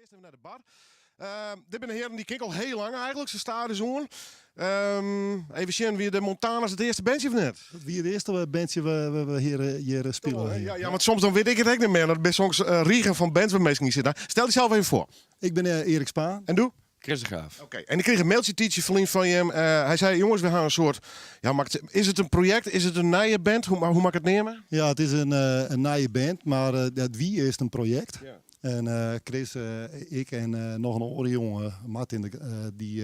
Earst even nei de bar. Dit binne hearen dy ken ik al hiel lang eigenlik, se stadichoan. Even sjen, wie de Montana's it earste bandsje of net? Dat wie it earste bandsje we we hjir spile. Ja, ja, want soms dan wit ik it ek net mear. Dat binne soms rigen fan bands waar minsken yn sitte. Stel dysels even foar. Ik bin Erik Spaan. En do? Chris de Graaf. Oké, en ik krige in mailtje tiidsje ferlyn fan jim. Hy sei, jonges, we ha in soart, ja, mak it, is it in projekt, is it in nije band? Hoe, hoe moat ik it neame? Ja, it is in, in nije band, mar it wie earst in projekt. Ja. En Chris, ik en noch in oare jonge, Martin, dy,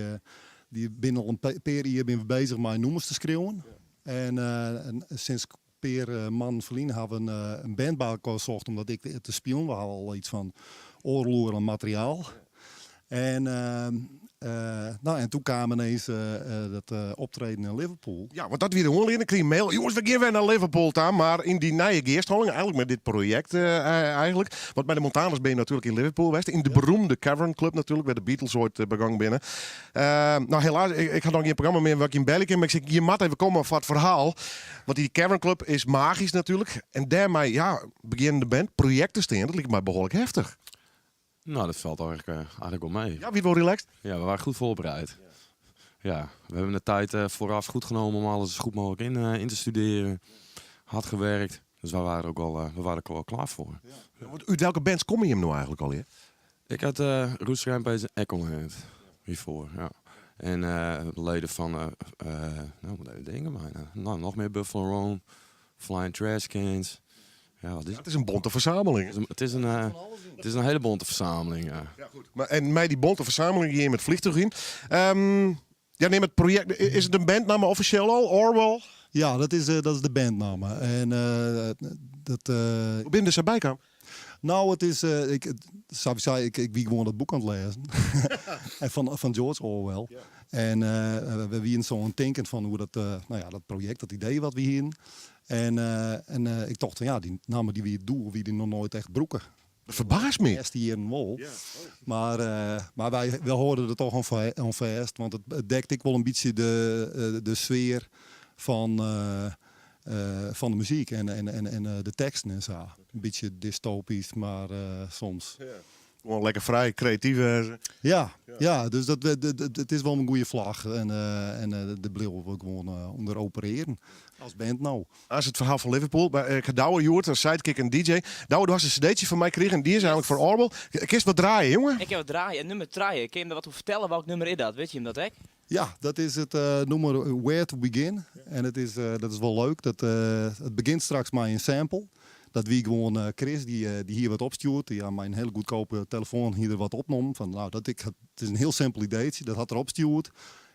dy binne al in pear jier binne we bezich mei nûmers te skriuwen. Ja. En sinds pear mannen ferlyn ha we in band by elkoar socht omdat ik te spyljen. We ha al iets fan oardel oere oan materiaal. En, nou, en toen kaam ineens dat optreden in Liverpool. Ja, want dat wie de oanlieding. Ik krige in mail, jonges, we gean wer nei Liverpool ta. Mar yn dy nije gearstalling, eigenlik mei dit projekt eigenlik. Want mei de Montanas binne je natuerlik yn Liverpool west. Yn de beroemde Cavern Club natuerlik, wêr de Beatles oait begong binne. Nou, helaas, ik ha noch gjin programma mear wêr ik jim belje kin. Mar ik sei, je moatte even komme foar it ferhaal. Want dy Cavern Club is magysk natuerlik. En dêrmei, ja, begjinnende band, projekt te stean, dat liket my behoarlik heftich. Nou, dat falt eigenlik, eigenlik wol mei. Ja, wie it wol relaxed? Ja, we waren goed voorbereid. Ja, we hebben de tijd vooraf goed genomen om alles zo goed mogelijk in te studeren. Hard gewerkt. Dus wij waren ook al, we waren ook wel klaar voor. Ja. Want út welke bands komme jim no eigenlik allegear? Ik had Roots Rampage en Echo hiervoor, ja. En leden fan, nou, moet even denken, bijna. Nou, nog meer Buffalo Roam, Flying Trash Cans. Ja, wat is het? Het is in bonte fersameling. Het is in hiele bonte fersameling, ja. Ja, goed. Mar, en mei dy bonte fersameling gean je mei it fleantúch yn. Ja, nim it projekt. Is it in bandnamme offisjeel al? Orwell? Ja, dat is de bandnamme. En dat. Hoe binne der sa by kaam? Nou, it is, ik, sawiesa, ik wie gewoan dat boek oan it lêzen. En fan George Orwell. En we wienen sa oan it tinken fan oer dat, nou ja, dat projekt, dat idee wat we hienen. En ik tocht fan ja, dy namme dy wie doe, wie dy noch noait echt brûkt. Dat ferbaast my. De earste jierren wol. Mar, mar wy, wy hâlde der toch oan fêst, want it dekt ek wol in bytsje de sfear fan de muzyk en de teksten en sa. In bytsje dystopysk, mar soms. Gewoan lekker frij, kreatyf wêze. Ja, ja, dus dat, it is wol in goede flach en dêr bliuwe we gewoan ûnder operearjen as band no. As it ferhaal fan Liverpool. Ik ha Douwe hjoed as sidekick en DJ. Douwe, do hast in cd'tsje fan my krigen en dy is eigenlik foar Orwell. Kinst wat draaie, jonge? Ik kin wat draaie. Nummer trije. Kin je him der wat oer fertelle? Welk nummer is dat? Wit je him dat ek? Ja, dat is it nûmer Where to Begin. En it is, dat is wol leuk. Dat, it begjint straks mei in sample. Dat wie gewoan Chris, dy hie wat opstjoerd. Dy hat mei in hiele goedkope telefoan hie er wat opnommen. Fan, nou, dat ik, it is in hiel simpel ideetsje. Dat hat er opstjoerd.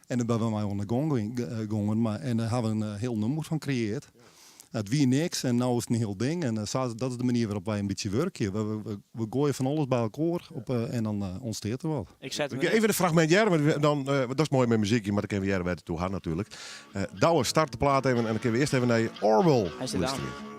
En dan binne we mei oan de gong gongen. Mar, en dêr hawwe we in hiel nûmer fan kreëard. It wie niks en no is it in hiel ding. En sa, dat is de manier wêrop't wy in bytsje wurkje. We goaie fan alles by elkoar op, en dan ûntstiet der wat. Ik set him Even in fragmint hearre, want dan, dat is moai mei muzyk, mar dan kinne we hearre wêr't it oer hat natuerlik. Douwe, start de plaat even en dan kinne we earst even nei Orwell Hy sit aan. lústerje.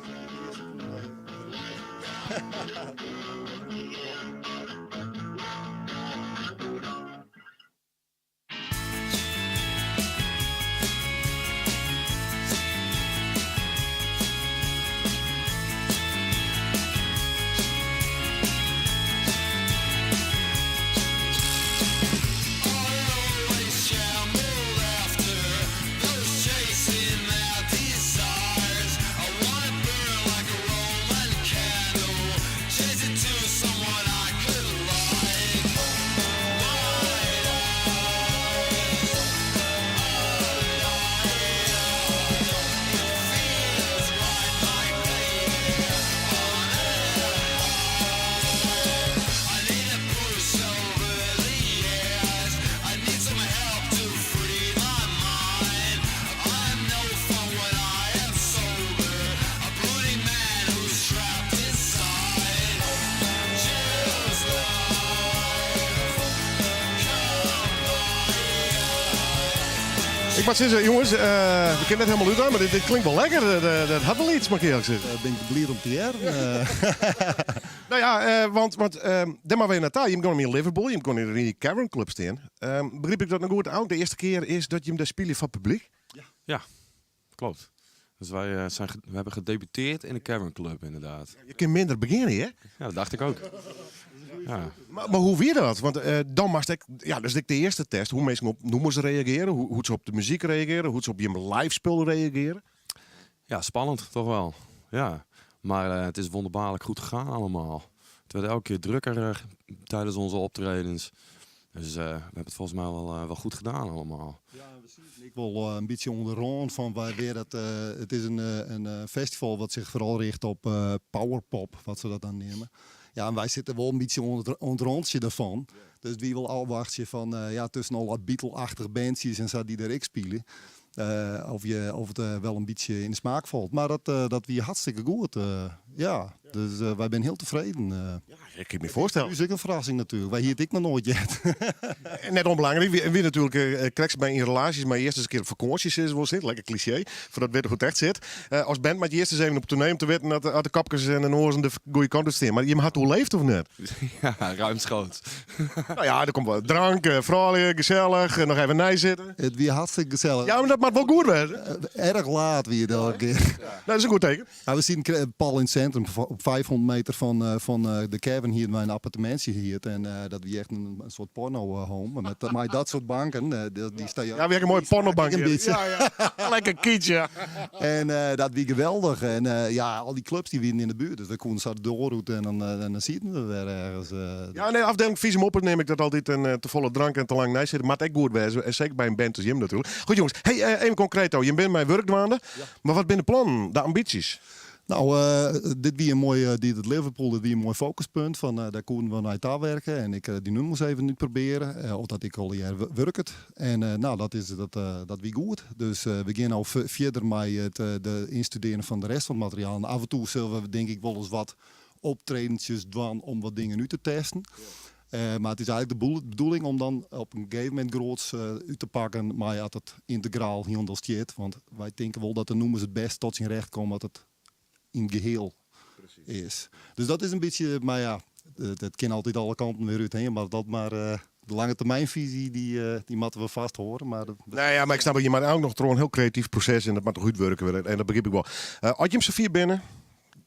Ik moat sizze, jonges, we kinne net hielendal út, mar dit klinkt wol lekker. Dat hat wol iets, moat ik earlik sizze. Bin ik bliid om te hearren. Nou ja, want dêr moatte we nei ta. Jim gean yn Liverpool, jim gean yn de Cavern Club stean. Begryp ik dat no goed? Ook de earste kear is dat jim dêr spylje foar publyk? Ja, klopt. Dus wij zijn, we hebben gedebuteerd in de Cavern Club, inderdaad. Je kunt minder beginnen, hè? Ja, dat dacht ik ook. Ja. Mar hoe wie dat? Want dan moatst ek, ja, dat is ek de earste test, hoe minsken op nûmers reagearje, hoe't se op de muzyk reagearje, hoe't se op jim live spul reagearje. Ja, spannend toch wel. Ja. Maar het is wonderbaarlijk goed gegaan allemaal. Het werd elke keer drukker tijdens onze optredens. Dus we hebben het volgens mij wel goed gedaan allemaal. Ja, we zien ik wel een beetje onder de van waar weer dat. Het is een festival wat zich vooral richt op powerpop, wat ze dat dan nemen. Ja, en wij zitten wel een beetje onder het randje daarvan. Dus wie wil afwachten van ja, tussen al wat Beatle-achtige bandjes en zo die er ik spelen. Of het wel een beetje in de smaak valt. Maar dat wie hartstikke goed. Ja, dus wij zijn heel tevreden. Ja, ik kan me voorstellen. Dat is ook een verrassing natuurlijk. Wij hier ik nog nooit jet. En net onbelangrijk, wie natuurlijk krijgt bij in relaties, maar eerst eens een keer op vakanties is, wel zit. Lekker cliché, voordat weet hoe het echt zit. Als band moet je eerst eens even op tournee om te weten dat de kapkes en de oren de goede kant op staan. Maar je had hoe leeft of net? Ja, ruimschoots. Nou ja, er komt wel drank, vrolijk, gezellig, nog even nij zitten. Het wie hartstikke gezellig. Ja, maar dat mag wel goed wezen. Erg laat wie het elke keer. Ja. Dat is een goed teken. Ja, we zien Paul in het centrum, op 500 meter van de cavern hier, mijn appartementje hier. En dat wie echt een soort porno home. Met dat soort banken, die staan Ja, we hebben een mooie pornobank Een hier. beetje. Ja, ja. Lekker kitsch, ja. En dat wie geweldig. En ja, al die clubs die winnen in de buurt. Dus we konden zo de doorroute en dan zitten we weer ergens. Ja, nee, afdeling vies op neem ik dat altijd een te volle drank en te lang nij zitten. Maar het echt goed wezen. En zeker bij een band als Jim natuurlijk. Goed jongens, hey, even concreet. Je bent mijn werkdwaande. Maar wat binnen de plannen, de ambities? Nou, dit wie een mooi, die het Liverpool, dit wie een mooi focuspunt. Van, daar konden we naar daar werken en ik die nummers even niet proberen. Of dat ik al jaar werk het. En nou, dat is dat wie goed. Dus we gaan al verder met het de instuderen van de rest van het materiaal. En af en toe zullen we denk ik wel eens wat optredentjes doen om wat dingen nu te testen. Maar het is eigenlijk de bedoeling om dan op een gegeven moment groots uit te pakken. Maar ja, dat het integraal hier onder zit. Want wij denken wel dat de nummers het best tot zijn recht komen dat het in geheel is. Dus dat is een beetje, maar ja, het kan altijd alle kanten weer uit heen. Maar dat maar de lange termijnvisie, die moeten we vast horen. Maar dat, Nou ja, maar ik snap dat je maar ook nog trouwens een heel creatief proces en dat moet toch goed werken. En dat begrijp ik wel. Als je hem zo binnen,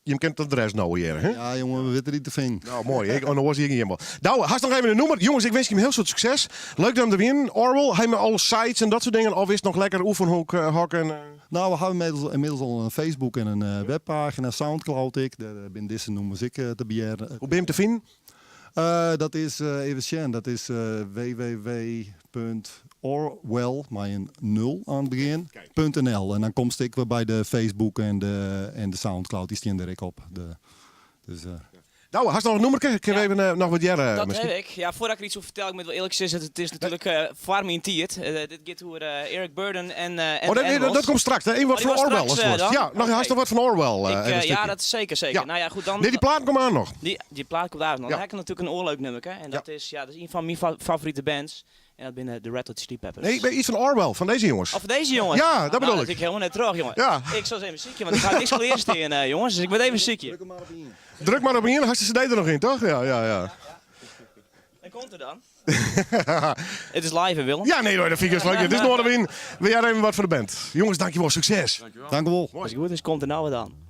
je kent het adres nou hier, hè? Ja, jongen, we weten niet te vinden. Nou, mooi. Ik, oh, dan was hij helemaal. Nou, hast nog even een nummer. Jongens, ik wens je hem heel veel succes. Leuk dat hem er weer. Orwell, hij met alle sites en dat soort dingen. Of is het nog lekker oefenhok, hok en? Nou, we hebben inmiddels al een Facebook en een webpagina, Soundcloud ik. Daar ben deze noemers ik te beheren. Hoe ben je hem te vinden? Dat is even zien, dat is www.orwell, maar een 0 aan het begin, punt N L. En dan komt ik weer bij de Facebook en de Soundcloud, die staan er ik op. Dus. Nou, hast nog een nummer? Ik heb Ja. even nog wat jaren, Dat misschien. heb ik. Ja, voordat ik er iets over vertel, ik moet wel eerlijk zeggen, het is natuurlijk voor mijn tijd. Dit gaat over Eric Burdon en Oh, Animals. dat komt straks. Hè? Even wat Oh, van die was Orwell, straks, als het wordt. dan? Ja, nog Oké. hast nog wat van Orwell, even een Ja, stukje. dat is zeker, zeker. Ja. Nou ja, goed, dan Nee, die plaat komt aan nog. Die plaat komt aan nog. Ja. Dan heb ik natuurlijk een oorleuk nummer, hè. En dat is een van mijn favoriete bands. En dat binnen de Red Hot Chili Peppers. Nee, ik ben iets van Orwell, van deze jongens. Of deze jongens. Ja, dat bedoel Nou, ik. Dat ik helemaal net terug, jongen. Ja. Ik zal eens even ziekje, want ik ga niks klaarstaan, jongens. Dus ik ben even ziekje. Druk maar op in. Druk maar op in, had je de cd er nog in, toch? Ja, ja, ja. Dat komt er dan. Het is live, hè, Willem? Ja, nee, hoor, dat vind ik dus leuk. Het is Noardewyn. Wil jij even wat voor de band? Jongens, dankjewel. Succes. Dankjewel. Dank u wel. Als het goed is, komt er nou wat aan.